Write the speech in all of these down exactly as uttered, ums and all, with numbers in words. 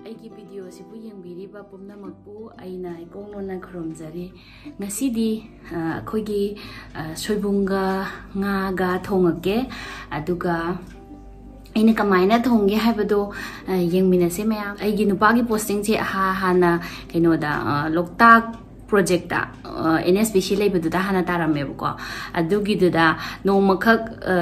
ꯑꯩꯒꯤ ꯚꯤꯗꯤꯑꯣꯁꯤꯕꯨ ꯌꯦꯡꯕꯤꯔꯤꯕ ꯄꯨꯝꯅꯃꯛꯄꯨ ꯑꯩꯅ ꯏꯀꯣꯡ ꯅꯣꯟꯅ ꯈꯨꯔꯨꯝꯖꯔꯤ꯫ ꯉꯁꯤꯗꯤ ꯑ, ꯑꯩꯈꯣꯏꯒꯤ ꯑ, ꯁꯣꯏꯕꯨꯝꯒ ꯉꯥꯒ ꯊꯣꯡꯉꯛꯀꯦ꯫ ꯑꯗꯨꯒ ꯑꯩꯅ ꯀꯃꯥꯏꯅ ꯊꯣꯡꯒꯦ ꯍꯥꯏꯕꯗꯣ ꯑ, ꯌꯦꯡꯃꯤꯟꯅꯁꯦ ꯃꯌꯥꯝ꯫ ꯑꯩꯒꯤ ꯅꯨꯄꯥꯒꯤ ꯄꯣꯁꯇꯤꯡꯁꯦ ꯍꯥ- ꯍꯥꯟꯅ ꯀꯩꯅꯣꯗ ꯑ, ꯂꯣꯛꯇꯥꯛ ꯄ꯭ꯔꯣꯖꯦꯛꯇ, ꯑꯦꯟ ꯑꯦꯁ ꯄꯤ ꯁꯤ ꯂꯩꯕꯗꯨꯗ ꯍꯥꯟꯅ ꯇꯥꯔꯝꯃꯦꯕꯀꯣ꯫ ꯑꯗꯨꯒꯤꯗꯨꯗ ꯅꯣꯡꯃꯈꯛ ꯑ,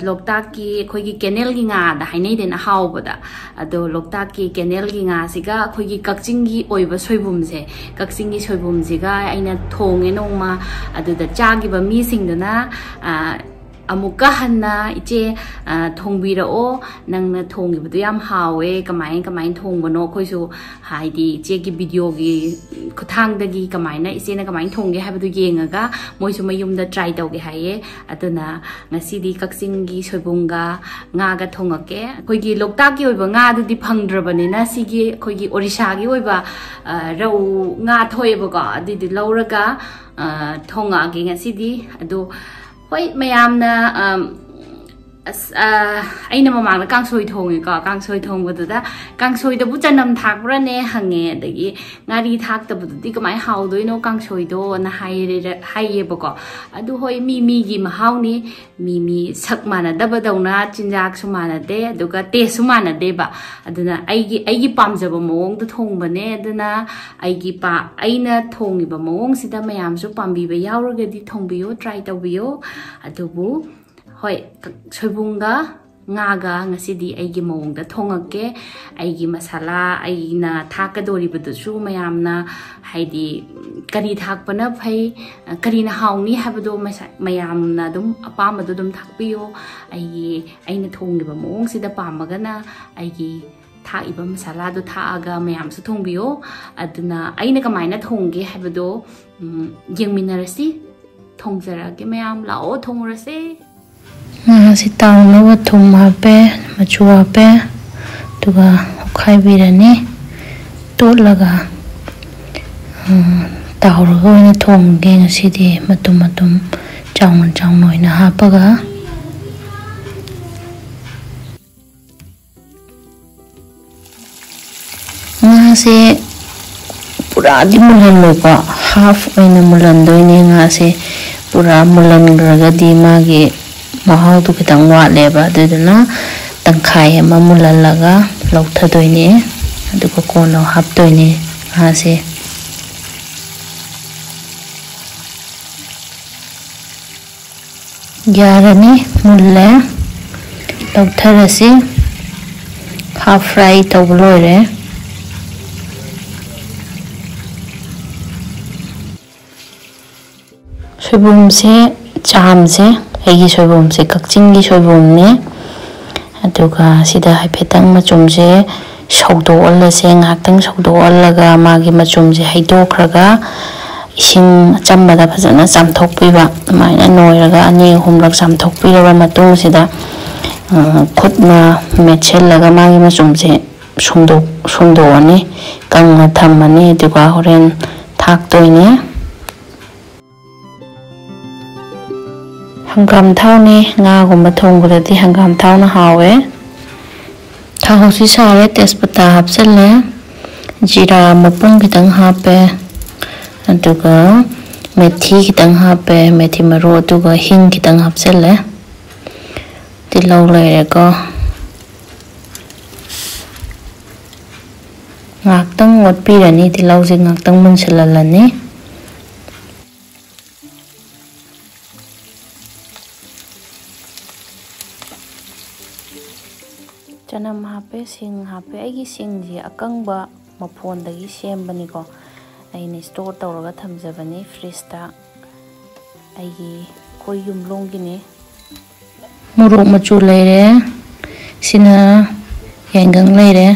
ꯂꯣꯛꯇꯥꯛꯀꯤ ꯑꯩꯈꯣꯏꯒꯤ ꯀꯦꯅꯦꯜꯒꯤ ꯉꯥꯗ ꯍꯥꯏꯅꯩꯗꯅ, ꯍꯥꯎꯕꯗ꯫ ꯑꯗꯣ ꯂꯣꯛꯇꯥꯛꯀꯤ ꯀꯦꯅꯦꯜꯒꯤ ꯉꯥꯁꯤꯒ ꯑꯩꯈꯣꯏꯒꯤ ꯀꯛꯆꯤꯡꯒꯤ ꯑꯣꯏꯕ ꯁꯣꯏꯕꯨꯝꯁꯦ, ꯀꯛꯆꯤꯡꯒꯤ ꯁꯣꯏꯕꯨꯝꯁꯤꯒ ꯑꯩꯅ ꯊꯣꯡꯉꯦ ꯅꯣꯡꯃ꯫ ꯑꯗꯨꯗ ꯆꯥꯈꯤꯕ ꯃꯤꯁꯤꯡꯗꯨꯅ ꯑ, ꯑꯃꯨꯛꯀ ꯍꯟꯅ "ꯏꯆꯦ, ꯑ, ꯊꯣꯡꯕꯤꯔꯛꯑꯣ, ꯅꯪꯅ ꯊꯣꯡꯈꯤꯕꯗꯣ ꯌꯥꯝ ꯍꯥꯎꯋꯦ, ꯀꯃꯥꯏ ꯀꯃꯥꯏꯅ ꯊꯣꯡꯕꯅꯣ?" ꯑꯩꯈꯣꯏꯁꯨ ꯍꯥꯏꯗꯤ ꯏꯆꯦꯒꯤ ꯚꯤꯗꯤꯑꯣꯒꯤ ꯈꯨꯠꯊꯥꯡꯗꯒꯤ ꯀꯃꯥꯏꯅ, ꯏꯆꯦꯅ ꯀꯃꯥꯏꯅ ꯊꯣꯡꯒꯦ ꯍꯥꯏꯕꯗꯨ ꯌꯦꯡꯉꯒ ꯃꯣꯏꯁꯨ ꯃꯌꯨꯝꯗ ꯇ꯭ꯔꯥꯏ ꯇꯧꯒꯦ ꯍꯥꯏꯌꯦ꯫ ꯑꯗꯨꯅ ꯉꯁꯤꯗꯤ ꯀꯛꯆꯤꯡꯒꯤ ꯁꯣꯏꯕꯨꯝꯒ ꯉꯥꯒ ꯊꯣꯡꯉꯛꯀꯦ꯫ ꯑꯩꯈꯣꯏꯒꯤ ꯂꯣꯛꯇꯥꯛꯀꯤ ꯑꯣꯏꯕ ꯉꯥꯗꯨꯗꯤ ꯐꯪꯗ꯭ꯔꯕꯅꯤꯅ, ꯁꯤꯒꯤ ꯑꯩꯈꯣꯏꯒꯤ ꯑꯣꯔꯤꯁꯥꯒꯤ ꯑꯣꯏꯕ ꯑ, ꯔꯧ ꯉꯥ ꯊꯣꯛꯑꯦꯕꯀꯣ, ꯑꯗꯨꯏꯗꯤ ꯂꯧꯔꯒ ꯑ, ꯊꯣꯡꯉꯛꯑꯒꯦ ꯉꯁꯤꯗꯤ꯫ ꯑꯗꯣ ꯍꯣꯏ, ꯃꯌꯥꯝꯅ ꯑꯝ, ꯑꯁ, ꯑ, ꯑꯩꯅ ꯃꯃꯥꯡꯗ ꯀꯥꯡꯁꯣꯏ ꯊꯣꯡꯉꯦꯀꯣ꯫ ꯀꯥꯡꯁꯣꯏ ꯊꯣꯡꯕꯗꯨꯗ "ꯀꯥꯡꯁꯣꯏꯗꯕꯨ ꯆꯅꯝ ꯊꯥꯛꯄ꯭ꯔꯅꯦ?" ꯍꯪꯉꯦ꯫ ꯑꯗꯒꯤ "ꯉꯥꯔꯤ ꯊꯥꯛꯇꯕꯗꯨꯗꯤ ꯀꯃꯥꯏꯅ ꯍꯥꯎꯗꯣꯏꯅꯣ ꯀꯥꯡꯁꯣꯏꯗꯣꯅ?" ꯍꯥꯏꯔꯦ-, ꯍꯥꯏꯌꯦꯕꯀꯣ꯫ ꯑꯗꯨ ꯍꯣꯏ, ꯃꯤ ꯃꯤꯒꯤ ꯃꯍꯥꯎꯅꯤ꯫ ꯃꯤ ꯃꯤ ꯁꯛ ꯃꯥꯟꯅꯗꯕꯗꯧꯅ ꯆꯤꯟꯖꯥꯛꯁꯨ ꯃꯥꯟꯅꯗꯦ, ꯑꯗꯨꯒ ꯇꯦꯁꯁꯨ ꯃꯥꯟꯅꯗꯦꯕ꯫ ꯑꯗꯨꯅ ꯑꯩꯒꯤ, ꯑꯩꯒꯤ ꯄꯥꯝꯖꯕ ꯃꯑꯣꯡꯗ ꯊꯣꯡꯕꯅꯦ꯫ ꯑꯗꯨꯅ ꯑꯩꯒꯤ ꯄꯥ-, ꯑꯩꯅ ꯊꯣꯡꯉꯤꯕ ꯃꯑꯣꯡꯁꯤꯗ ꯃꯌꯥꯝꯁꯨ ꯄꯥꯝꯕꯤꯕ ꯌꯥꯎꯔꯒꯗꯤ ꯊꯣꯡꯕꯤꯌꯣ, ꯇ꯭ꯔꯥꯏ ꯇꯧꯕꯤꯌꯣ꯫ ꯑꯗꯨꯕꯨ ꯍꯣꯏ, ꯁꯣꯏꯕꯨꯝꯒ ꯉꯥꯒ ꯉꯁꯤꯗꯤ ꯑꯩꯒꯤ ꯃꯑꯣꯡꯗ ꯊꯣꯡꯉꯛꯀꯦ꯫ ꯑꯩꯒꯤ ꯃꯁꯥꯂꯥ, ꯑꯩꯅ ꯊꯥꯛꯀꯗꯧꯔꯤꯕꯗꯨꯁꯨ ꯃꯌꯥꯝꯅ, ꯍꯥꯏꯗꯤ, ꯀꯔꯤ ꯊꯥꯛꯄꯅ ꯐꯩ, ꯀꯔꯤꯅ ꯍꯥꯎꯅꯤ ꯍꯥꯏꯕꯗꯣ ꯃꯁꯥ-, ꯃꯌꯥꯝꯅ ꯑꯗꯨꯝ ꯑꯄꯥꯝꯕꯗꯣ ꯑꯗꯨꯝ ꯊꯥꯛꯄꯤꯌꯣ꯫ ꯑꯩꯒꯤ, ꯑꯩꯅ ꯊꯣꯡꯂꯤꯕ ꯃꯑꯣꯡꯁꯤꯗ ꯄꯥꯝꯃꯒꯅ ꯑꯩꯒꯤ ꯊꯥꯛꯏꯕ ꯃꯁꯥꯂꯥꯗꯣ ꯊꯥꯛꯑꯒ ꯃꯌꯥꯝꯁꯨ ꯊꯣꯡꯕꯤꯌꯣ꯫ ꯑꯗꯨꯅ ꯑꯩꯅ ꯀꯃꯥꯏꯅ ꯊꯣꯡꯒꯦ ꯍꯥꯏꯕꯗꯣ, ꯎꯝ, ꯌꯦꯡꯃꯤꯟꯅꯔꯁꯤ꯫ ꯊꯣꯡꯖꯔꯛꯑꯒꯦ ꯃꯌꯥꯝ, ꯂꯥꯛꯑꯣ ꯊꯣꯡꯉꯨꯔꯁꯦ꯫ ꯉꯥꯁꯤ ꯇꯥꯎꯅꯕ ꯊꯨꯝ ꯍꯥꯞꯄꯦ, ꯃꯆꯨ ꯍꯥꯞꯄꯦ, ꯑꯗꯨꯒ ꯑꯣꯠꯈꯥꯏꯕꯤꯔꯅꯤ꯫ ꯇꯣꯠꯂꯒ, ꯎꯝ, ꯇꯥꯎꯔꯒ ꯑꯣꯏꯅ ꯊꯣꯡꯒꯦ ꯉꯁꯤꯗꯤ, ꯃꯇꯨꯝ ꯃꯇꯨꯝ ꯆꯥꯎꯅ ꯆꯥꯎꯅ ꯑꯣꯏꯅ ꯍꯥꯞꯄꯒ꯫ ꯁꯦ ꯄꯨꯔꯥꯗꯤ ꯃꯨꯜꯍꯜꯂꯣꯏꯀꯣ, ꯍꯥꯐ ꯑꯣꯏꯅ ꯃꯨꯜꯍꯟꯗꯣꯏꯅꯦ ꯉꯥꯁꯦ꯫ ꯄꯨꯔꯥ ꯃꯨꯜꯍꯟꯈ꯭ꯔꯒꯗꯤ ꯃꯥꯒꯤ ꯃꯍꯥꯎꯗꯣ ꯈꯤꯇꯪ ꯋꯥꯠꯂꯦꯕ, ꯑꯗꯨꯗꯨꯅ ꯇꯪꯈꯥꯏ ꯑꯃ ꯃꯨꯜꯍꯜꯂꯒ ꯂꯧꯊꯗꯣꯏꯅꯦ, ꯑꯗꯨꯒ ꯀꯣꯟꯅ ꯍꯥꯞꯇꯣꯏꯅꯦ ꯉꯥꯁꯦ꯫ ꯌꯥꯔꯅꯤ, ꯃꯨꯜꯂꯦ, ꯂꯧꯊꯔꯁꯤ꯫ ꯍꯥꯐ ꯐ꯭ꯔꯥꯏ ꯇꯧꯕ ꯂꯣꯏꯔꯦ꯫ ꯁꯣꯏꯕꯨꯝꯁꯦ ꯆꯥꯝꯁꯦ꯫ ꯑꯩꯒꯤ ꯁꯣꯏꯕꯨꯝꯁꯦ ꯀꯛꯆꯤꯡꯒꯤ ꯁꯣꯏꯕꯨꯝꯅꯦ꯫ ꯑꯗꯨꯒ ꯁꯤꯗ ꯍꯥꯏꯐꯦꯠꯇꯪ ꯃꯆꯨꯝꯁꯦ ꯁꯧꯗꯣꯛꯍꯜꯂꯁꯦ꯫ ꯉꯥꯏꯍꯥꯛꯇꯪ ꯁꯧꯗꯣꯛꯍꯜꯂꯒ ꯃꯥꯒꯤ ꯃꯆꯨꯝꯁꯦ ꯍꯩꯗꯣꯛꯈ꯭ꯔꯒ ꯏꯁꯤꯡ ꯑꯆꯝꯕꯗ ꯐꯖꯅ ꯆꯥꯝꯊꯣꯛꯄꯤꯕ꯫ ꯑꯗꯨꯃꯥꯏꯅ ꯅꯣꯏꯔꯒ ꯑꯅꯤ ꯑꯍꯨꯝꯂꯛ ꯆꯥꯝꯊꯣꯛꯄꯤꯔꯕ ꯃꯇꯨꯡꯁꯤꯗ, ꯑ, ꯈꯨꯠꯅ ꯃꯦꯠꯁꯤꯜꯂꯒ ꯃꯥꯒꯤ ꯃꯆꯨꯝꯁꯦ ꯁꯨꯝꯗꯣꯛ-, ꯁꯨꯝꯗꯣꯛꯑꯅꯤ, ꯀꯪꯅ ꯊꯝꯃꯅꯤ꯫ ꯑꯗꯨꯒ ꯍꯣꯔꯦꯟ ꯊꯥꯛꯇꯣꯏꯅꯦ꯫ ꯍꯪꯒꯥꯝ ꯊꯥꯎꯅꯤ꯫ ꯉꯥꯒꯨꯝꯕ ꯊꯣꯡꯕꯗꯗꯤ ꯍꯪꯒꯥꯝ ꯊꯥꯎꯅ ꯍꯥꯎꯋꯦ꯫ ꯊꯥꯎꯁꯤ ꯁꯥꯔꯦ, ꯇꯦꯖꯄꯇꯥ ꯍꯥꯞꯆꯤꯜꯂꯦ, ꯖꯤꯔꯥ ꯃꯄꯨꯝ ꯈꯤꯇꯪ ꯍꯥꯞꯄꯦ, ꯑꯗꯨꯒ ꯃꯦꯊꯤ ꯈꯤꯇꯪ ꯍꯥꯞꯄꯦ, ꯃꯦꯊꯤ ꯃꯔꯨ, ꯑꯗꯨꯒ ꯍꯤꯡ ꯈꯤꯇꯪ ꯍꯥꯞꯆꯤꯜꯂꯦ꯫ ꯇꯤꯜꯍꯧ ꯂꯩꯔꯦꯀꯣ꯫ ꯉꯥꯛꯇꯪ ꯑꯣꯠꯄꯤꯔꯅꯤ, ꯇꯤꯜꯍꯧꯁꯦ ꯉꯥꯛꯇꯪ ꯃꯨꯟꯁꯤꯜꯍꯜꯂꯅꯤ꯫ ꯆꯅꯝ ꯍꯥꯞꯄꯦ, ꯁꯤꯡ ꯍꯥꯞꯄꯦ꯫ ꯑꯩꯒꯤ ꯁꯤꯡꯁꯦ ꯑꯀꯪꯕ ꯃꯐꯣꯟꯗꯒꯤ ꯁꯦꯝꯕꯅꯤꯀꯣ꯫ ꯑꯩꯅ ꯁ꯭ꯇꯣꯔ ꯇꯧꯔꯒ ꯊꯝꯖꯕꯅꯤ ꯐ꯭ꯔꯤꯖꯇ꯫ ꯑꯩꯒꯤ, ꯑꯩꯈꯣꯏ ꯌꯨꯝꯂꯣꯡꯒꯤꯅꯤ꯫ ꯃꯣꯔꯣꯛ ꯃꯆꯨ ꯂꯩꯔꯦ, ꯁꯤꯅ ꯌꯥꯏꯉꯪ ꯂꯩꯔꯦ꯫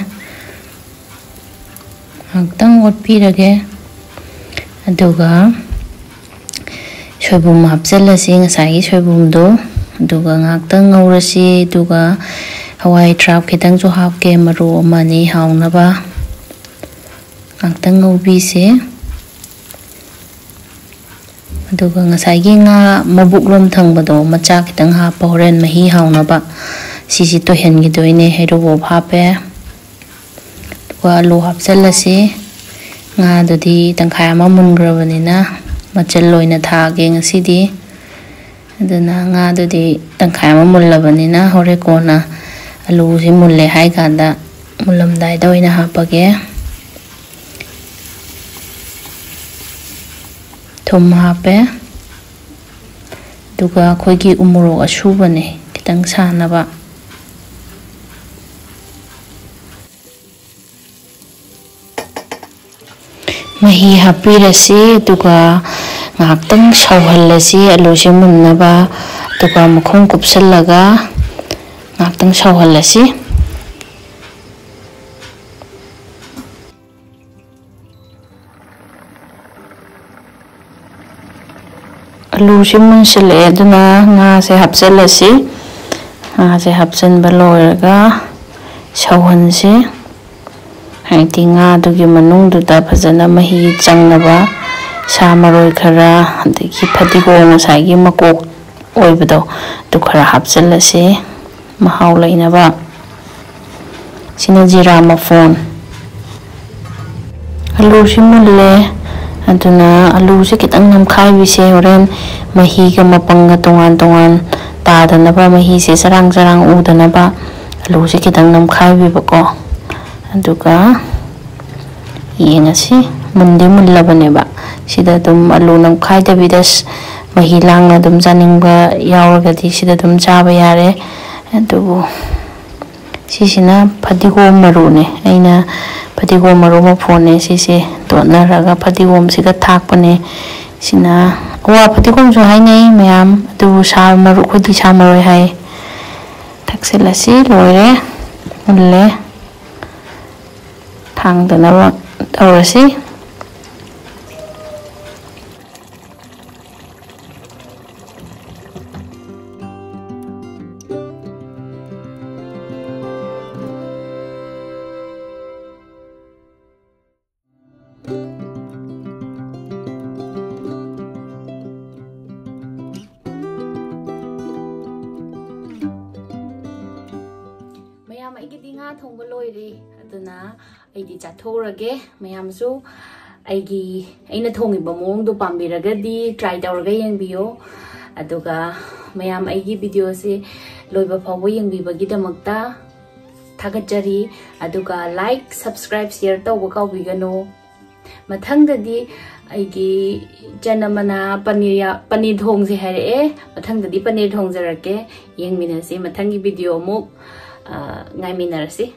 ꯉꯥꯛꯇꯪ ꯑꯣꯠꯄꯤꯔꯒꯦ꯫ ꯑꯗꯨꯒ ꯁꯣꯏꯕꯨꯝ ꯍꯥꯞꯆꯤꯜꯂꯁꯤ, ꯉꯁꯥꯏꯒꯤ ꯁꯣꯏꯕꯨꯝꯗꯣ꯫ ꯑꯗꯨꯒ ꯉꯥꯛꯇꯪ ꯉꯧꯔꯁꯤ꯫ ꯑꯗꯨꯒ ꯍꯋꯥꯏ ꯊ꯭ꯔꯥꯛ ꯈꯤꯇꯪꯁꯨ ꯍꯥꯞꯀꯦ, ꯃꯔꯨ ꯑꯃ ꯑꯅꯤ ꯍꯥꯎꯅꯕ꯫ ꯉꯥꯛꯇꯪ ꯉꯧꯕꯤꯁꯦ꯫ ꯑꯗꯨꯒ ꯉꯁꯥꯏꯒꯤ ꯉꯥ ꯃꯕꯨꯛ ꯂꯣꯝ ꯊꯪꯕꯗꯣ ꯃꯆꯥ ꯈꯤꯇꯪ ꯍꯥꯞꯄ, ꯍꯣꯔꯦꯟ ꯃꯍꯤ ꯍꯥꯎꯅꯕ꯫ ꯁꯤꯁꯤ ꯇꯣꯏꯍꯟꯈꯤꯗꯣꯏꯅꯦ꯫ ꯍꯩꯔꯨꯕꯣꯞ ꯍꯥꯞꯄꯦ꯫ ꯑꯗꯨꯒ ꯑꯂꯨ ꯍꯥꯞꯆꯤꯜꯂꯁꯤ꯫ ꯉꯥꯗꯨꯗꯤ ꯇꯪꯈꯥꯏ ꯑꯃ ꯃꯨꯟꯈ꯭ꯔꯕꯅꯤꯅ ꯃꯆꯜ ꯑꯣꯏꯅ ꯊꯥꯛꯑꯒꯦ ꯉꯁꯤꯗꯤ꯫ ꯑꯗꯨꯅ ꯉꯥꯗꯨꯗꯤ ꯇꯪꯈꯥꯏ ꯑꯃ ꯃꯨꯜꯂꯕꯅꯤꯅ ꯍꯣꯔꯦꯟ ꯀꯣꯟꯅ ꯑꯂꯨꯁꯤ ꯃꯨꯜꯂꯦ ꯍꯥꯏ ꯀꯥꯟꯗ ꯃꯨꯜꯂꯝꯗꯥꯏꯗ ꯑꯣꯏꯅ ꯍꯥꯞꯄꯒꯦ꯫ ꯊꯨꯝ ꯍꯥꯞꯄꯦ꯫ ꯑꯗꯨꯒ ꯑꯩꯈꯣꯏꯒꯤ ꯎꯃꯣꯔꯣꯛ ꯑꯁꯨꯕꯅꯦ, ꯈꯤꯇꯪ ꯁꯥꯅꯕ꯫ ꯃꯍꯤ ꯍꯥꯞꯄꯤꯔꯁꯤ, ꯑꯗꯨꯒ ꯉꯥꯏꯍꯥꯛꯇꯪ ꯁꯧꯍꯜꯂꯁꯤ, ꯑꯂꯨꯁꯦ ꯃꯨꯟꯅꯕ꯫ ꯑꯗꯨꯒ ꯃꯈꯨꯝ ꯀꯨꯞꯁꯜꯂꯒ ꯉꯥꯏꯍꯥꯛꯇꯪ ꯁꯧꯍꯜꯂꯁꯤ꯫ ꯑꯂꯨꯁꯤ ꯃꯨꯟꯁꯤꯜꯂꯛꯑꯦ, ꯑꯗꯨꯅ ꯉꯥꯁꯦ ꯍꯥꯞꯆꯤꯜꯂꯁꯤ꯫ ꯉꯥꯁꯦ ꯍꯥꯞꯆꯤꯟꯕ ꯂꯣꯏꯔꯒ ꯁꯧꯍꯟꯁꯤ꯫ ꯍꯥꯏꯗꯤ ꯉꯥꯗꯨꯒꯤ ꯃꯅꯨꯡꯗꯨꯗ ꯐꯖꯅ ꯃꯍꯤ ꯆꯪꯅꯕ ꯁꯥ ꯃꯔꯣꯏ ꯈꯔ, ꯑꯗꯒꯤ ꯐꯗꯤꯒꯣꯝ, ꯉꯁꯥꯏꯒꯤ ꯃꯀꯣꯛ ꯑꯣꯏꯕꯗꯣ, ꯑꯗꯨ ꯈꯔ ꯍꯥꯞꯆꯤꯜꯂꯁꯤ, ꯃꯍꯥꯎ ꯂꯩꯅꯕ꯫ ꯁꯤꯅ ꯖꯤꯔꯥ ꯃꯐꯣꯟ꯫ ꯑꯂꯨꯁꯤ ꯃꯨꯜꯂꯦ, ꯑꯗꯨꯅ ꯑꯂꯨꯁꯦ ꯈꯤꯇꯪ ꯅꯝꯈꯥꯏꯕꯤꯁꯦ, ꯍꯣꯔꯦꯟ ꯃꯍꯤꯒ ꯃꯄꯪꯒ ꯇꯣꯉꯥꯟ ꯇꯣꯉꯥꯟ ꯇꯥꯗꯅꯕ, ꯃꯍꯤꯁꯦ ꯆꯔꯥꯡ ꯆꯔꯥꯡ ꯎꯗꯅꯕ ꯑꯂꯨꯁꯦ ꯈꯤꯇꯪ ꯅꯝꯈꯥꯏꯕꯤꯕꯀꯣ꯫ ꯑꯗꯨꯒ ꯌꯦꯡꯉꯁꯤ, ꯃꯨꯟꯗꯤ ꯃꯨꯜꯂꯕꯅꯦꯕ꯫ ꯁꯤꯗ ꯑꯗꯨꯝ ꯑꯂꯨ ꯅꯝꯈꯥꯏꯗꯕꯤꯗ ꯁ-, ꯃꯍꯤ ꯂꯥꯡꯅ ꯑꯗꯨꯝ ꯆꯥꯅꯤꯡꯕ ꯌꯥꯎꯔꯒꯗꯤ ꯁꯤꯗ ꯑꯗꯨꯝ ꯆꯥꯕ ꯌꯥꯔꯦ꯫ ꯑꯗꯨꯕꯨ ꯁꯤꯁꯤꯅ ꯐꯗꯤꯒꯣꯝ ꯃꯔꯨꯅꯦ꯫ ꯑꯩꯅ ꯐꯗꯤꯒꯣꯝ ꯃꯔꯨ ꯃꯐꯣꯟꯅꯦ ꯁꯤꯁꯦ ꯇꯣꯠꯅꯔꯒ ꯐꯗꯤꯒꯣꯝꯁꯤꯒ ꯊꯥꯛꯄꯅꯦ꯫ ꯁꯤꯅ ꯑꯋꯥ ꯐꯗꯤꯒꯣꯝꯁꯨ ꯍꯥꯏꯅꯩ ꯃꯌꯥꯝ, ꯑꯗꯨꯕꯨ ꯁꯥ ꯃꯔꯨ, ꯑꯩꯈꯣꯏꯗꯤ ꯁꯥ ꯃꯔꯣꯏ ꯍꯥꯏ꯫ ꯊꯥꯛꯆꯤꯜꯂꯁꯤ꯫ ꯂꯣꯏꯔꯦ, ꯃꯨꯜꯂꯦ꯫ ꯊꯥꯡꯗꯅꯕ ꯇꯧꯔꯁꯤ꯫ ꯃꯌꯥꯝ, ꯑꯩꯒꯤꯗꯤ ꯉꯥ ꯊꯣꯡꯕ ꯂꯣꯏꯔꯦ꯫ ꯑꯗꯨꯅ ꯑꯩꯗꯤ ꯆꯥꯊꯣꯛꯎꯔꯒꯦ꯫ ꯃꯌꯥꯝꯁꯨ ꯑꯩꯒꯤ, ꯑꯩꯅ ꯊꯣꯡꯉꯤꯕ ꯃꯑꯣꯡꯗꯣ ꯄꯥꯝꯕꯤꯔꯒꯗꯤ try ꯇꯧꯔꯒ ꯌꯦꯡꯕꯤꯌꯣ꯫ ꯑꯗꯨꯒ ꯃꯌꯥꯝ ꯑꯩꯒꯤ videoꯁꯤ ꯂꯣꯏꯕ ꯐꯥꯎꯕ ꯌꯦꯡꯕꯤꯕꯒꯤꯗꯃꯛꯇ ꯊꯥꯒꯠꯆꯔꯤ꯫ ꯑꯗꯨꯒ like, subscribe, share ꯇꯧꯕ ꯀꯥꯎꯕꯤꯒꯅꯨ꯫ ꯃꯊꯪꯗꯗꯤ ꯑꯩꯒꯤ ꯏꯆꯟ ꯑꯃꯅ ꯄꯅꯤꯔ ꯌꯥ-, ꯄꯅꯤꯔ ꯊꯣꯡꯁꯦ ꯍꯥꯏꯔꯛꯑꯦ꯫ ꯃꯊꯪꯗꯗꯤ ꯄꯅꯤꯔ ꯊꯣꯡꯖꯔꯛꯀꯦ꯫ ꯌꯦꯡꯃꯤꯟꯅꯁꯤ꯫ ꯃꯊꯪꯒꯤ video ꯑꯃꯨꯛ, ꯑ, ꯉꯥꯏꯃꯤꯟꯅꯔꯁꯤ꯫